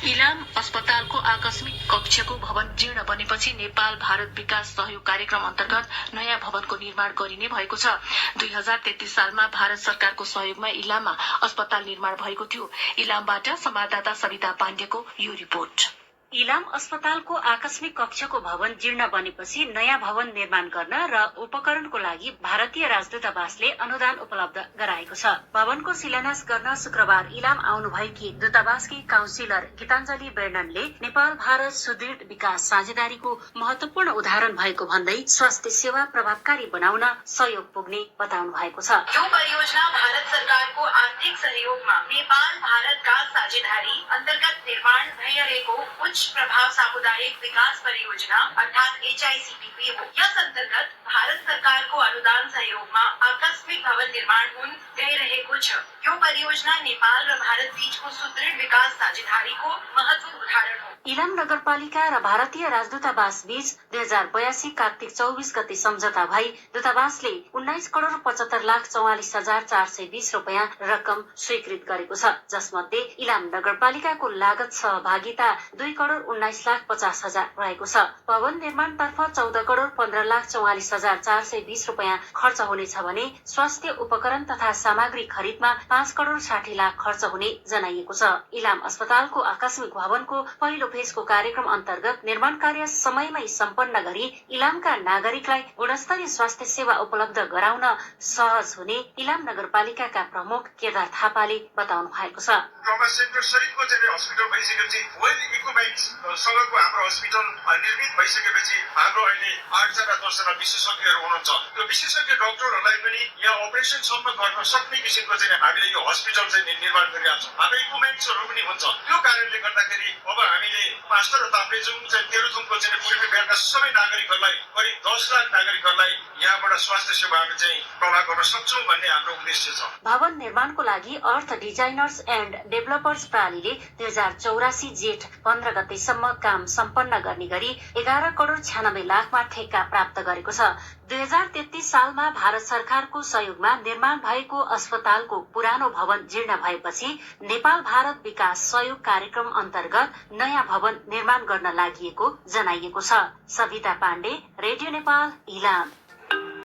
इलाम अस्पतालको आकस्मिक कक्षको भवन जीर्ण बनेपछि नेपाल भारत विकास सहयोग कार्यक्रम अन्तर्गत नयाँ भवनको निर्माण गरिने भएको छ। 2033 सालमा भारत सरकारको सहयोगमा इलाममा अस्पताल निर्माण भएको थियो। इलामबाट संवाददाता सविता पाण्डेको यो रिपोर्ट। इलाम अस्पतालको आकस्मिक कक्षको भवन जीर्ण बनेपछि नयाँ भवन निर्माण गर्न र उपकरणको लागि भारतीय राजदूतावासले अनुदान उपलब्ध गराएको छ। भवनको शिलान्यास गर्न शुक्रबार इलाम आउनुभएकी दूतावासकी काउन्सिलर गीताञ्जली बेर्ननले नेपाल भारत सुदृढ विकास साझेदारीको महत्वपूर्ण उदाहरण भएको भन्दै स्वास्थ्य सेवा प्रभावकारी बनाउन सहयोग पुग्ने बताउनु भएको छ। यो परियोजना भारत सरकारको आर्थिक सहयोगमा नेपाल भारतका साझेदारी अन्तर्गत निर्माण भइरहेको उच्च प्रभाव सामुदायिक विकास परियोजना अर्थात HICPP हो। यस अन्तर्गत भारत सरकारको अनुदान सहयोगमा आकस्मिक भवन निर्माण हुन गइरहेको छ। यो परियोजना नेपाल र भारत बीचको सुदृढ विकास साझेदारीको महत्वपूर्ण उदाहरण हो। इलाम नगरपालिका र भारतीय राजदूतावास बीच 2082 कार्तिक 24 गते सम्झौता भई दूतावासले 19 करोड़ 75 लाख 44,420 रुपैयाँ रकम स्वीकृत गरेको छ, जसमध्ये इलाम नगरपालिकाको लागत सहभागिता 2 करोड़ 19 लाख 50 हजार रहेको छ। भवन निर्माणतर्फ 14 करोड़ 15 लाख 44,420 रुपैयाँ खर्च हुनेछ भने स्वास्थ्य उपकरण तथा सामग्री खरिदमा 5 करोड़ 60 लाख खर्च हुने जनाइएको छ। इलाम अस्पतालको आकस्मिक भवनको पहिलो फेजको कार्यक्रम अन्तर्गत निर्माण कार्य समयमै सम्पन्न गरी इलामका नागरिकलाई गुणस्तरीय स्वास्थ्य सेवा उपलब्ध गराउन सहज हुने इलाम नगरपालिकाका प्रमुख केदार थापाले बताउनु भएको छ। ट्रमा सेन्टर सहितको चाहिँ हस्पिटल भइसकेपछि वेल इक्विपमेन्ट्स सँगको हाम्रो हस्पिटल निर्मित भइसकेपछि हाम्रो अहिले 8 जना 10 जना विशेषज्ञहरू हुनुहुन्छ। त्यो विशेषज्ञ डाक्टरहरूलाई पनि यहाँ अपरेसनसम्म गर्न सक्ने किसिमको चाहिँ हामीले यो हस्पिटल चाहिँ निर्माण गरिरहेका छौँ। हाम्रो इक्विपमेन्ट्सहरू पनि हुन्छ। त्यो कारणले गर्दाखेरि अब हामीले पाँचथर र ताप्लेजुङ चाहिँ तेह्रथुमको चाहिँ पूर्वी बेलका सबै नागरिकहरूलाई करिब 10 लाख नागरिकहरूलाई यहाँबाट स्वास्थ्य सेवाहरू चाहिँ प्रदान गर्न सक्छौँ भन्ने हाम्रो उद्देश्य छ। भवन निर्माणको लागि अर्थ डिजाइनर्स एन्ड डेभलपर्स प्रणालीले 2084 जेठ 15 गतेसम्म काम सम्पन्न गर्ने गरी 11 करोड़ 96 लाखमा ठेक्का प्राप्त गरेको छ। 2033 सालमा भारत सरकारको सहयोगमा निर्माण भएको अस्पतालको पुरानो भवन जीर्ण भएपछि नेपाल भारत विकास सहयोग कार्यक्रम अन्तर्गत नयाँ भवन निर्माण गर्न लागि जनाइएको छ। सविता पाण्डे, रेडियो नेपाल, इलाम।